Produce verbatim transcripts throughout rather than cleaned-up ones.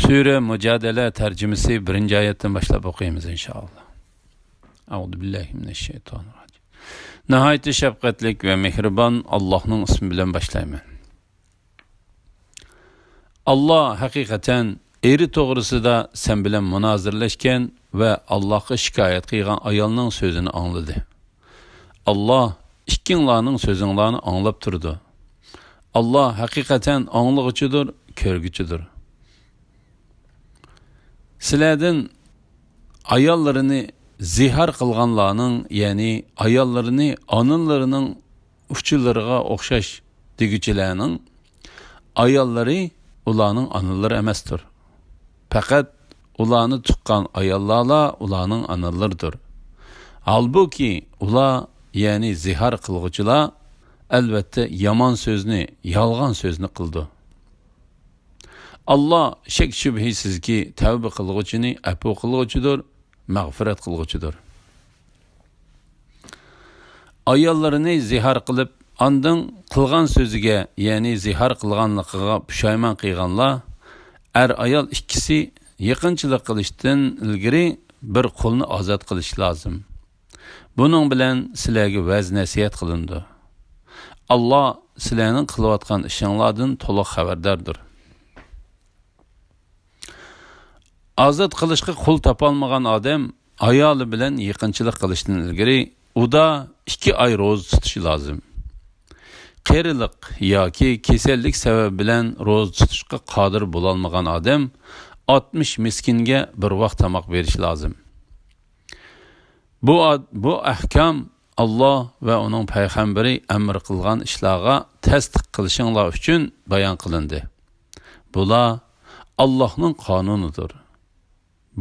سۈرە مۇجادىلە تەرجىمىسى بىرىنچى ئايەتتىن باشلاپ ئوقۇيمىز، ئىنشائاللا. ئەئۇزۇ بىللاھى مىنەششەيتانىر راجىم. ناھايىتى شەپقەتلىك ۋە مېھرىبان ئاللاھنىڭ ئىسمى بىلەن باشلايمەن. ئاللا ھەقىقەتەن ئېرى توغرىسىدا سەن بىلەن مۇنازىرىلەشكەن ۋە ئاللاھقا شىكايەت قىلغان ئايالنىڭ سۆزىنى ئاڭلىدى. ئاللا ئىككىڭلارنىڭ سۆزۈڭلارنى ئاڭلاپ تۇرىدۇ. ئاللا ھەقىقەتەن ئاڭلىغۇچىدۇر، كۆرگۈچىدۇر. سىلەردىن ئاياللىرىنى زىھار قىلغانلارنىڭ، يەنى ئاياللىرىنى ئانىلىرىنىڭ ئۇچىلىرىغا ئوخشاش دېگۈچىلەرنىڭ ئاياللىرى ئۇلارنىڭ ئانىلىرى ئەمەستۇر. پەقەت ئۇلارنى تۇغقان ئاياللارلا ئۇلارنىڭ ئانىلىرىدۇر. ھالبۇكى، ئۇلار، يەنى زىھار قىلغۇچىلار، ئەلۋەتتە، يامان سۆزنى، يالغان سۆزنى قىلىدۇ. ئاللا شەك-شۈبھىسىزكى، تەۋبە قىلغۇچىنى ئەپۇ قىلغۇچىدۇر، مەغپىرەت قىلغۇچىدۇر. ئاياللىرىنى زىھار قىلىپ، ئاندىن قىلغان سۆزىگە، يەنى زىھار قىلغانلىقىغا پۇشايمان قىلغانلار، ئەر-ئايال ئىككىسى يېقىنچىلىق قىلىشتىن ئىلگىرى بىر قۇلنى ئازاد قىلىشى لازىم. بۇنىڭ بىلەن سىلەرگە ۋەز-نەسىھەت قىلىنىدۇ. ئاللا سىلەرنىڭ قىلىۋاتقان ئىشىڭلاردىن تولۇق خەۋەرداردۇر. ئازاد قىلىشقا قۇل تاپالمىغان ئادەم ئايالى بىلەن يېقىنچىلىق قىلىشتىن ئىلگىرى ئۇدا ئىككى ئاي روزا تۇتۇشى لازىم. قېرىلىق ياكى كېسەللىك سەۋەبى بىلەن روزا تۇتۇشقا قادىر بولالمىغان ئادەم ئاتمىش مىسكىنگە بىر ۋاق تاماق بېرىشى لازىم. بۇ ئاد-، بۇ ئەھكام ئاللا ۋە ئۇنىڭ پەيغەمبىرى ئەمر قىلغان ئىشلارغا تەستىق قىلىشىڭلار ئۈچۈن بايان قىلىندى. بۇلار ئاللاھنىڭ قانۇنىدۇر.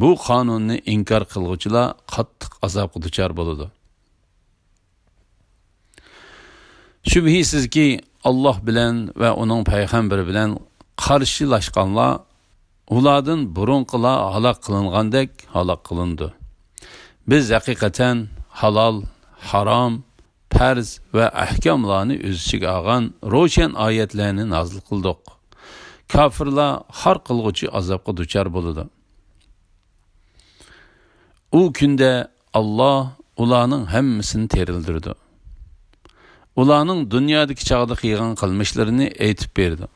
بۇ قانۇننى ئىنكار قىلغۇچىلار قاتتىق ئازابقا دۇچار بولىدۇ. شۈبھىسىزكى، ئاللا بىلەن ۋە ئۇنىڭ پەيغەمبىرى بىلەن قارشىلاشقانلار ئۇلاردىن بۇرۇنقىلار ھالاك قىلىنغاندەك ھالاك قىلىنىدۇ. بىز ھەقىقەتەن ھالال، ھارام، پەرز ۋە ئەھكاملارنى ئۆز ئىچىگە ئالغان روشەن ئايەتلەرنى نازىل قىلدۇق. كاپىرلار خار قىلغۇچى ئازابقا دۇچار بولىدۇ. ئۇ كۈندە ئاللا ئۇلارنىڭ ھەممىسىنى تىرىلدۈرىدۇ. ئۇلارنىڭ دۇنيادىكى چاغدا قىلغان قىلمىشلىرىنى ئېيتىپ بېرىدۇ.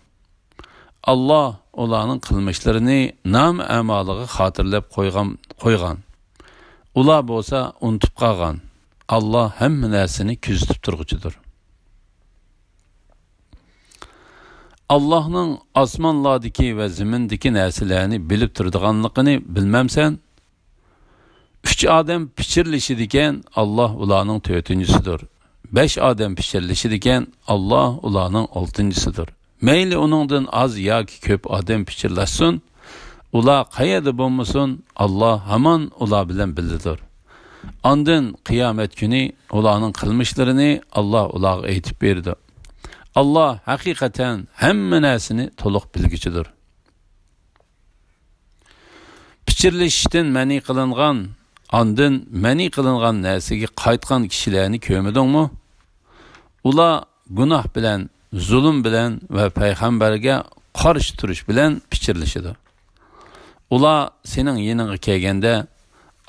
ئاللا ئۇلارنىڭ قىلمىشلىرىنى نامە ئەمالىغا خاتىرىلەپ قويغان، قويغان. ئۇلار بولسا ئۇنتۇپ قالغان. ئاللا ھەممە نەرسىنى كۆزىتىپ تۇرغۇچىدۇر. ئاللاھنىڭ ئاسمانلاردىكى ۋە زېمىندىكى نەرسىلەرنى بىلىپ تۇرىدىغانلىقىنى بىلمەمسەن؟ ئۈچ ئادەم پىچىرلىشىدىكەن، ئاللا ئۇلارنىڭ تۆتىنچىسىدۇر. بەش ئادەم پىچىرلىشىدىكەن، ئاللا ئۇلارنىڭ ئالتىنچىسىدۇر. مەيلى ئۇنىڭدىن ئاز ياكى كۆپ ئادەم پىچىرلاشسۇن، ئۇلار قەيەردە بولمىسۇن، ئاللا ھامان ئۇلار بىلەن بىللىدۇر. ئاندىن قىيامەت كۈنى ئۇلارنىڭ قىلمىشلىرىنى ئاللا ئۇلارغا ئېيتىپ بېرىدۇ. ئاللا ھەقىقەتەن ھەممە نەرسىنى تولۇق بىلگۈچىدۇر. پىچىرلىشىشتىن مەنئى قىلىنغان، ئاندىن مەنئى قىلىنغان نەرسىگە قايتقان كىشىلەرنى كۆرمىدىڭمۇ؟ ئۇلار گۇناھ بىلەن، زۇلۇم بىلەن ۋە پەيغەمبەرگە قارشى تۇرۇش بىلەن پىچىرلىشىدۇ. ئۇلار سېنىڭ يېنىڭغا كەلگەندە،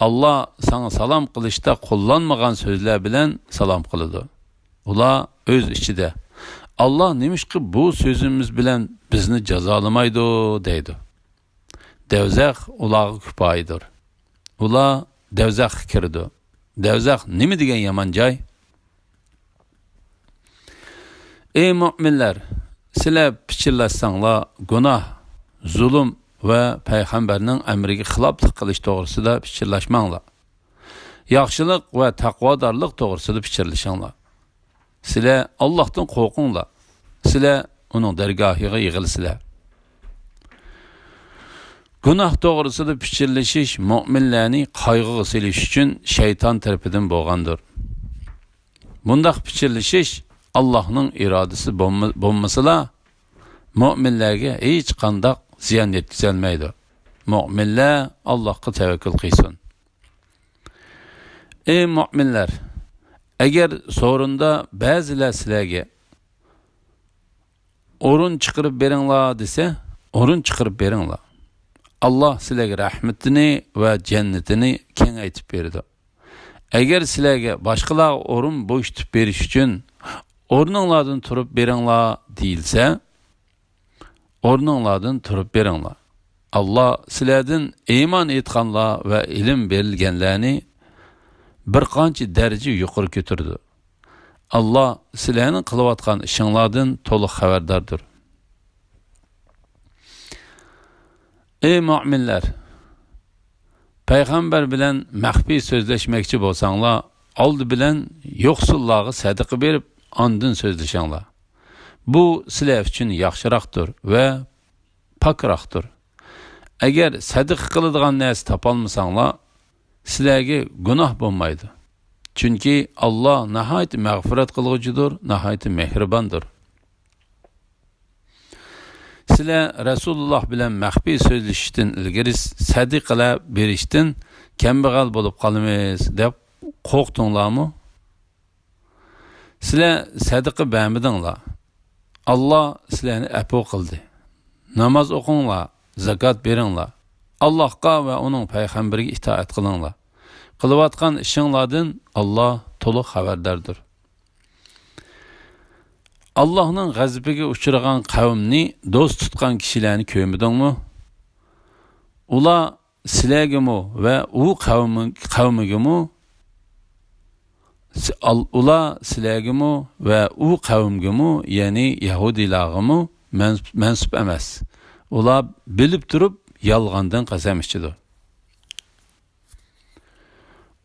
ئاللا ساڭا سالام قىلىشتا قوللانمىغان سۆزلەر بىلەن سالام قىلىدۇ. ئۇلار ئۆز ئىچىدە، ئاللا نېمىشقا بۇ سۆزىمىز بىلەن بىزنى جازالىمايدۇ؟ دەيدۇ. دەۋزەخ ئۇلارغا كۇپايىدۇر. ئۇلار دەۋزەخكە كىرىدۇ. دەۋزەخ نېمە دېگەن يامان جاي! ئەي مۆمىنلەر، سىلەر پىچىرلاشساڭلار، گۇناھ، زۇلۇم ۋە پەيغەمبەرنىڭ ئەمرىگە خىلاپلىق قىلىش توغرىسىدا پىچىرلاشماڭلار. ياخشىلىق ۋە تەقۋادارلىق توغرىسىدا پىچىرلىشىڭلار. سىلەر ئاللاھتىن قورقۇڭلار. سىلەر ئۇنىڭ دەرگاھىغا يىغىلىسىلەر. گۇناھ توغرىسىدا پىچىرلىشىش مۆمىنلەرنى قايغۇغا سېلىش ئۈچۈن شەيتان تەرىپىدىن بولغاندۇر. بۇنداق پىچىرلىشىش ئاللاھنىڭ ئىرادىسى بولما-، بولمىسىلا، مۆمىنلەرگە ھېچقانداق زىيان يەتكۈزەلمەيدۇ. مۆمىنلەر ئاللاھقا تەۋەككۈل قىلسۇن. ئەي مۆمىنلەر، ئەگەر سورۇندا بەزىلەر سىلەرگە ئورۇن چىقىرىپ بېرىڭلار دېسە، ئورۇن چىقىرىپ بېرىڭلار. ئاللا سىلەرگە رەھمىتىنى ۋە جەننىتىنى كېڭەيتىپ بېرىدۇ. ئەگەر سىلەرگە باشقىلارغا ئورۇن بوشىتىپ بېرىش ئۈچۈن، «ئورنۇڭلاردىن تۇرۇپ بېرىڭلار» دېيىلسە، ئورنۇڭلاردىن تۇرۇپ بېرىڭلار. ئاللا سىلەردىن ئىمان ئېيتقانلار ۋە ئىلىم بېرىلگەنلەرنى بىر قانچە دەرىجە يۇقىرى كۆتۈرىدۇ. ئاللا سىلەرنىڭ قىلىۋاتقان ئىشىڭلاردىن تولۇق خەۋەرداردۇر. ئەي مۆمىنلەر! پەيغەمبەر بىلەن مەخپىي سۆزلەشمەكچى بولساڭلار، ئالدى بىلەن يوقسۇللارغا سەدىقە بېرىپ، ئاندىن سۆزلىشىڭلار. بۇ سىلەر ئۈچۈن ياخشىراقتۇر ۋە پاكراقتۇر. ئەگەر سەدىقە قىلىدىغان نەرسە تاپالمىساڭلار، سىلەرگە گۇناھ بولمايدۇ. چۈنكى ئاللا ناھايىتى مەغپىرەت قىلغۇچىدۇر، ناھايىتى مېھرىباندۇر. سىلەر رەسۇلۇللا بىلەن مەخپىي سۆزلىشىشتىن ئىلگىرى سەدىقىلەر بېرىشتىن كەمبەغەل بولۇپ قالىمىز دەپ قورقتۇڭلارمۇ؟ سىلەر سەدىقە بەرمىدىڭلار. ئاللا سىلەرنى ئەپۇ قىلدى. ناماز ئوقۇڭلار، زاكات بېرىڭلار. ئاللاھقا ۋە ئۇنىڭ پەيغەمبىرىگە ئىتائەت قىلىڭلار. قىلىۋاتقان ئىشىڭلاردىن ئاللا تولۇق خەۋەرداردۇر. ئاللاھنىڭ غەزىپىگە ئۇچرىغان قەۋمنى دوست تۇتقان كىشىلەرنى كۆرمىدىڭمۇ؟ ئۇلار سىلەرگىمۇ ۋە ئۇ قەۋمى-، قەۋمىگىمۇ، سى-، ئال-، ئۇلار سىلەرگىمۇ ۋە ئۇ قەۋمگىمۇ، يەنى يەھۇدىيلارغىمۇ مەنس-، مەنسۇپ ئەمەس. ئۇلار بىلىپ تۇرۇپ يالغاندىن قەسەم ئىچىدۇ.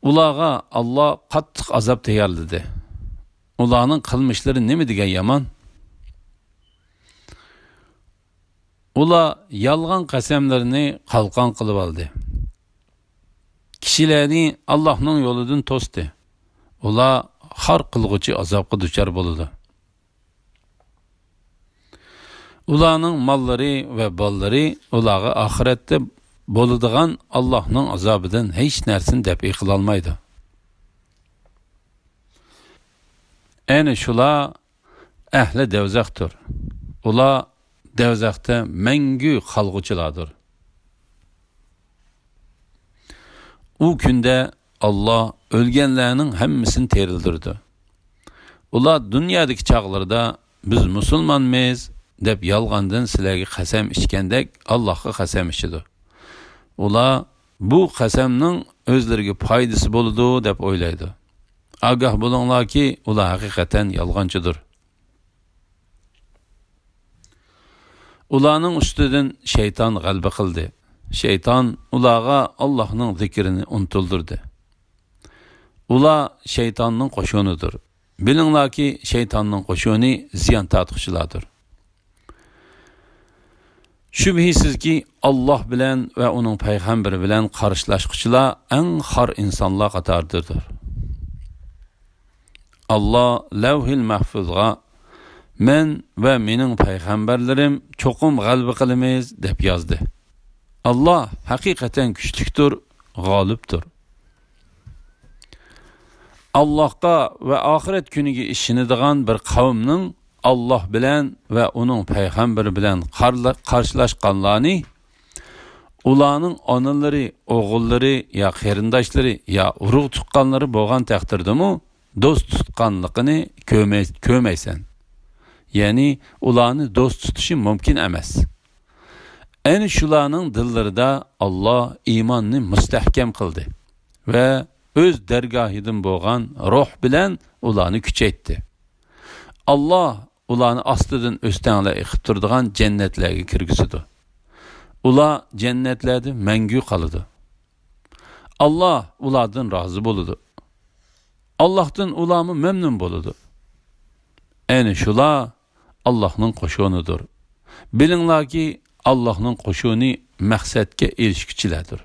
ئۇلارغا ئاللا قاتتىق ئازاب تەييارلىدى. ئۇلارنىڭ قىلمىشلىرى نېمە دېگەن يامان! ئۇلار يالغان قەسەملىرىنى قالقان قىلىۋالدى. كىشىلەرنى ئاللاھنىڭ يولىدىن توستى. ئۇلار خار قىلغۇچى ئازابقا دۇچار بولىدۇ. ئۇلارنىڭ ماللىرى ۋە بالىلىرى ئۇلارغا ئاخىرەتتە بولىدىغان ئاللاھنىڭ ئازابىدىن ھېچ نەرسىنى دەپئى قىلالمايدۇ. ئەنە شۇلار ئەھلى دەۋزەختۇر. ئۇلار دەۋزەختە مەڭگۈ قالغۇچىلاردۇر. ئۇ كۈندە ئاللا ئۆلگەنلەرنىڭ ھەممىسىنى تىرىلدۈرىدۇ. ئۇلار دۇنيادىكى چاغلىرىدا، «بىز مۇسۇلمانمىز» دەپ يالغاندىن سىلەرگە قەسەم ئىچكەندەك ئاللاھقا قەسەم ئىچىدۇ. ئۇلار بۇ قەسەمنىڭ ئۆزلىرىگە پايدىسى بولىدۇ دەپ ئويلايدۇ. ئاگاھ بولۇڭلاركى، ئۇلار ھەقىقەتەن يالغانچىدۇر. ئۇلارنىڭ ئۈستىدىن شەيتان غەلىبە قىلدى. شەيتان ئۇلارغا ئاللاھنىڭ زىكرىنى ئۇنتۇلدۇردى. ئۇلار شەيتاننىڭ قوشۇنىدۇر. بىلىڭلاركى، شەيتاننىڭ قوشۇنى زىيان تارتقۇچىلاردۇر. شۈبھىسىزكى، ئاللاھ بىلەن ۋە ئۇنىڭ پەيغەمبىرى بىلەن قارشىلاشقۇچىلار ئەڭ خار ئىنسانلار قاتارىدىدۇر. ئاللاھ لەۋھىل مەھفۇزغا، «مەن ۋە مېنىڭ پەيغەمبەرلىرىم چوقۇم غەلىبە قىلىمىز» دەپ يازدى. ئاللاھ ھەقىقەتەن كۈچلۈكتۇر، غالىبتۇر. ئاللاھقا ۋە ئاخىرەت كۈنىگە ئىشىنىدىغان بىر قەۋمنىڭ ئاللاھ بىلەن ۋە ئۇنىڭ پەيغەمبىرى بىلەن قارلا-، قارشىلاشقانلارنى ئۇلارنىڭ ئانىلىرى، ئوغۇللىرى يا قېرىنداشلىرى يا ئۇرۇق تۇغقانلىرى بولغان تەقدىردىمۇ دوست تۇتقانلىقىنى كۆرمەي-، كۆرمەيسەن. يەنى ئۇلارنى دوست تۇتۇشى مۇمكىن ئەمەس. ئەنە شۇلارنىڭ دىللىرىدا ئاللاھ ئىماننى مۇستەھكەم قىلدى ۋە ئۆز دەرگاھىدىن بولغان روھ بىلەن ئۇلارنى كۈچەيتتى. ئاللاھ ئۇلارنى ئاستىدىن ئۆستەڭلەر ئېقىپ تۇرىدىغان جەننەتلەرگە كىرگۈزىدۇ. ئۇلار جەننەتلەردە مەڭگۈ قالىدۇ. ئاللاھ ئۇلاردىن رازى بولىدۇ. ئاللاھتىن ئۇلارمۇ مەمنۇن بولىدۇ. ئەنە شۇلار ئاللاھنىڭ قوشۇنىدۇر. بىلىڭلاركى، ئاللاھنىڭ قوشۇنى مەقسەتكە ئېرىشكۈچىلەردۇر.